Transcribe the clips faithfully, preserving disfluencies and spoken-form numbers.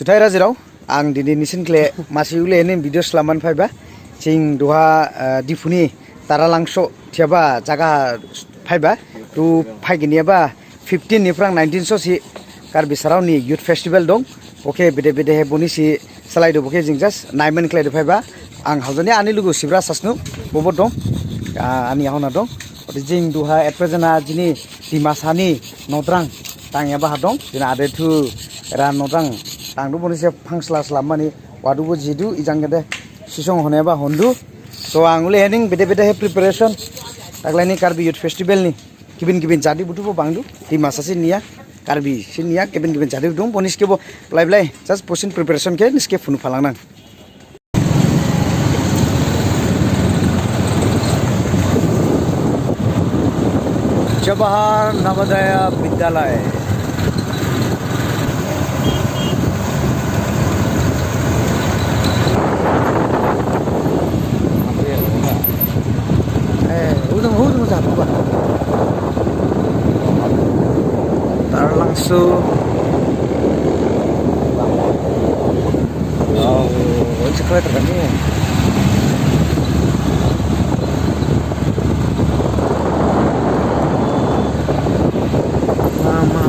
Juthai rajirao, ang dini nisin khle masi ule ene video slamane phaiba. Jing duha, eh, Diphuni Taralangso thiyaba jaga phaiba. Tu phaiginyaba fifteen niphrang nineteen sosi Karbi sarao ni youth festival dong. Oke, bede bede he boni si salaidu, oke, jing just naimane khlaidu phaiba. Ang hajani ani lugu Sibra Sasnu, bobo dong. Ah, ani yahon ha dong. Ode jing duha at present ha jini Dimasa ni nodrang tangyaba ha dong. Jini ade thu era nodrang tangdu, boni se phangsla slamani wadu bo jidu, ijang gede sisong honeba hondu. So ang ule hening bede bede he preparation. Taglaini Karbi Youth Festival ni gibin gibin jadi buthu bo bangdu. Dimasa si niya, Karbi si niya, gibin gibin jadi dong. Boni ske bo blai blai just bosin preparation khe niske phunu phalangnang. Jawahar Navodaya Vidyalaya. Eh, ujung, ujung, ujung, ujung. Taralangso. Oh, ini sekolah terkena. Mama.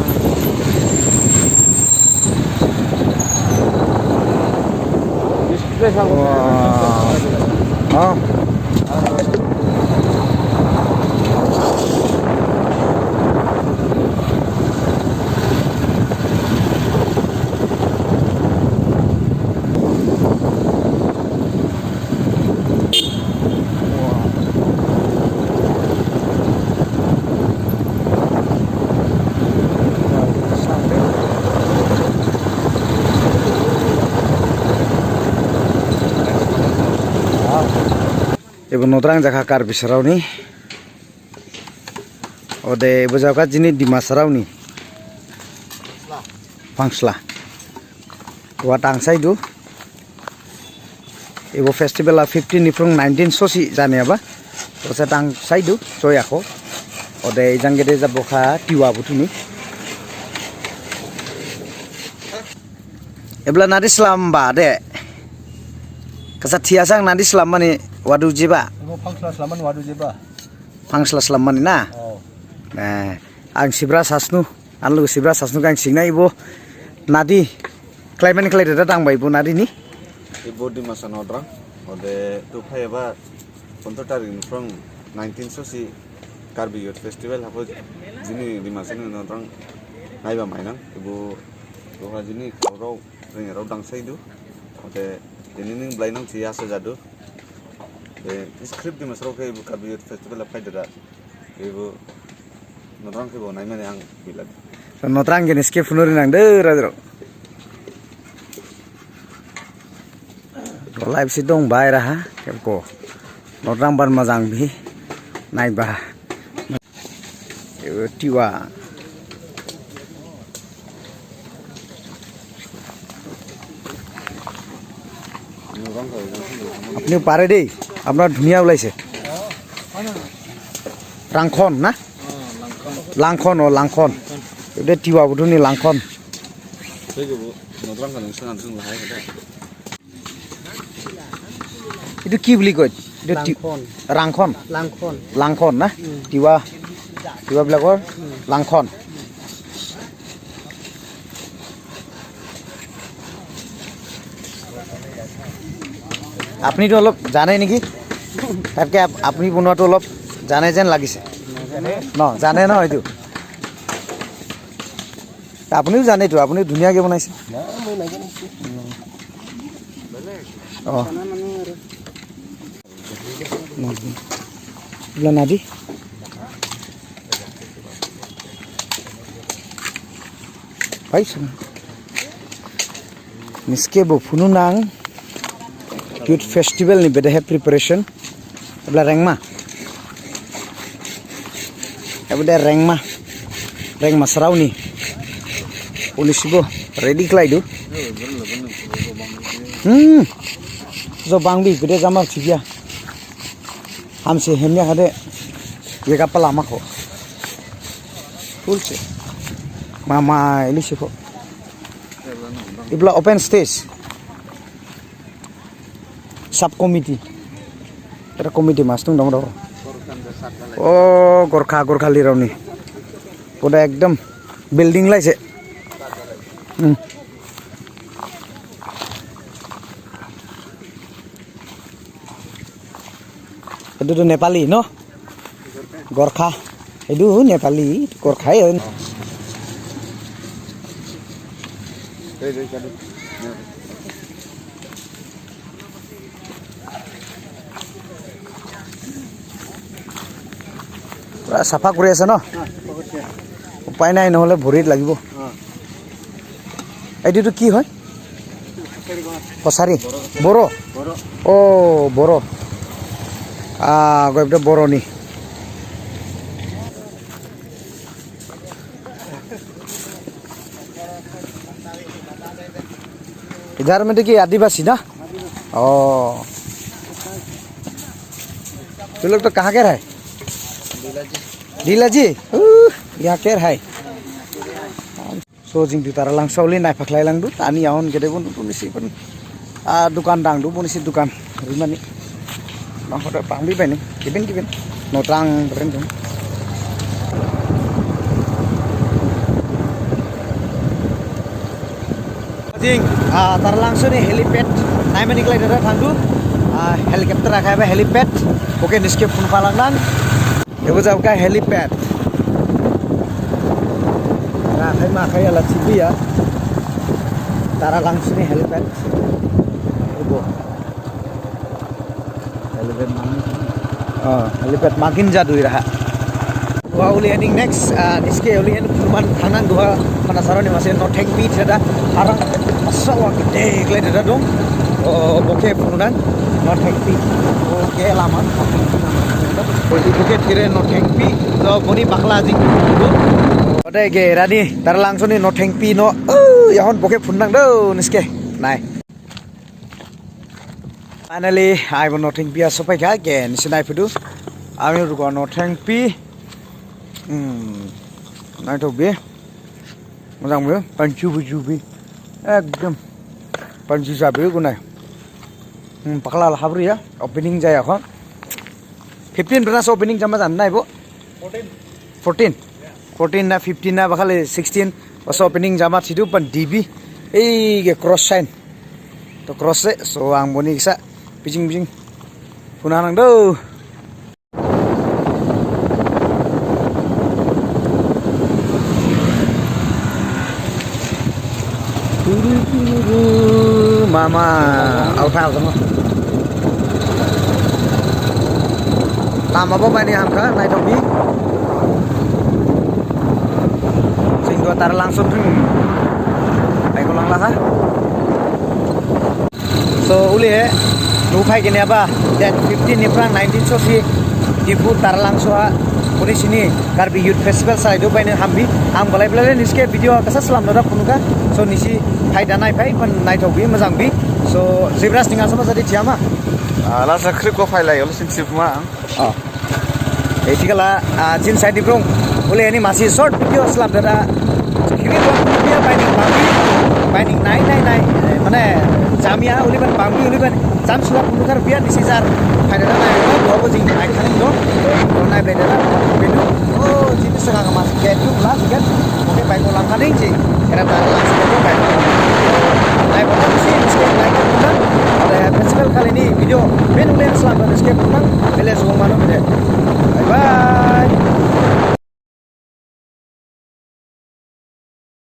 Wah. Oh. Ebo nodrang jakha Karbi sarao ni. Ode ebo jakha jini Dimasarao ni phangsla. Wa tangsaidu. Ebo festival a fifteen niphrang nineteen sosi janiyaba. Tosa tangsaidu, joyakho. Ode ijang gede jabokha tiwa buthu ni. Ebla nadi slamba de. Kasa thiyasang nadi slammani wadu jiba. Ebo phangsla slammani wadu jiba. Phangsla slammani na? Oh. Nah, ang Sibra Sasnu, ang lugu Sibra Sasnu khe ang singnai ebo nadi, khlaimane khlai dada dangba ebo nadi ni. Ebo Dimasa nodrang, ode tu phaiyaba pondro tarik niphrang nineteen sosi Karbi Youth Festival habo jini Dimasa ni nodrang naiba mainang, ebo duha jini khaorao, ringrao dangsaidu, ode dini ning blainang thiya sajadu. Be, script Dimasarao khe ebo Karbi Youth Festival a phaidada. Ebo nodrang khe bo naimane ang biladu. So, nodrang khe niske phunuri nangdu, rajirao. Live si dong bai raha, kepko. Nodrang ban majang bi, naiba. Ebo tiwa. Apni pare dei, apnar dhuniya olaise. Rangkhon na? Langkhon, o langkhon. Ebo de tiwa buthu ni langkhon. Idu ki buli koi? Idu ti-, langkhon. Rangkhon. Langkhon. Langkhon na? Hmm. Tiwa. Tiwa bilakor langkhon. Apni to olop jane niki? Tatke ap-, apni bonowa to olop jane jen lagise. Najane. No, jane no idu. Apniu jane to, apni dhuniya ke bonaise. Na, moi najane. Oh. Ebla nadi. Paisa. Niske bo phunu nang. Youth Festival ni bedehe preparation. Ebla rengma. Ebo de rengma. Rengmasarao ni. Unisibo ready khlaidu. Hmm. Jo bangbi bede jama thiya. Hamsi hemya hade. Yega pala makho. Tulse. Mama ilisiko. Ibla open stage. Sub committee. Era committee mas tung dong ro. O Gorkha, Gorkhalirao ni. Pura ekdom building laise. Hmm. Itu tu Nepali, no? Gorkha. Itu Nepali, Gorkha ya. Pura safa kuri ase no? Upai nai, nohole bhorit lagibo. Eitu tu ki hoy? Kosari? Boro? Boro. O, Boro. Ah, goi boro ni. इधर में तो कि आदिवासी ना? ओ। तुम लोग तो कहाँ के रहे? डीलाजी। डीलाजी? उह, यहाँ के रहे? So, jing di Taralangso le naiphaklai langdu, ani yaon gede bun, bun si pun. Ah, dukan dangdu, bun si dukan. Rimani. Nang hoda pangbi bani, gibin, gibin. Notang, beren dong. Jing, ah, Taralangso ni helipad, naimani khlai dada thangdu. Ah, helicopter akhai ba helipad. Oke, niske phun phalang nang. Ebo jabkha helipad. Rakhai makhai ala thibiya. Taralangso ni helipad. Ebo. Helipad mangin. Oh, helipad mangin jadui raha. Duha uli hening next, ah, niske uli hen purman thangnang duha, mana saroni masi Nothengpi theda, arang asa wa gede khlai theda dong. Oh, boke phununang, Nothengpi. Oke, lama. Boke thire Nothengpi, so boni bakla jing. Ode ge rani, Taralangso ni Nothengpi no, oh, yahon boke phununang do, niske. Nai. Finally, aibo Nothengpi ha sophaikha, gen sinai phudu. Ami rugo Nothengpi. Hmm. Naithokbi. Mojangbi, panju bujubi. Ekdom. Panju jabi gunai. Hmm, pakla la habri ya. Opening jaya kho. Fifteen bana opening jama jan nai bo. Fourteen. Fourteen na fifteen na bakhali sixteen. Baso opening jama thidu pan D B. Ei ge cross sign. To cross se, so ang boni kisa. Bijing bijing. Phununang do. Mama, au thal sama. Lama bo bani hamkha, naithokbi. Sing dua Taralangso thung. Ai ko langla ha. So, uli he, nu phai gini apa? Date fifteen ni phrang nineteen so si Diphu Taralangso ha, boni sini Karbi Youth Festival salaidu baini hambi, ang balai balai niske video kasa slam dada phunukha, so nisi phai danai phai, pan naithokbi, mojangbi, so, Zebras ninga sama jadi thiama. Ah, lasa khrip ko phai lai, olu sin sip ma ang. Oh. Ethikala, ah, jin side ni brong. Ule ani masi short video slap dada. Kini buat dia baining bangbi, baining nai nai nai. Eh, mane, jamia uli ban bangbi, uli ban jam sulap ulu kar biar di sisar. Hai dada nai, dua bojing nai khaning do. Dua nai blai dada, benu. Oh, jin setengah kemas. Get tu plus, get. Oke, baik ulang khaning ji. Era Taralangso ko baik. Nai, buat si, skip, like, kan. Ada festival kali ini video. Benu le slap dada skip, kan. Bele semua mana bele.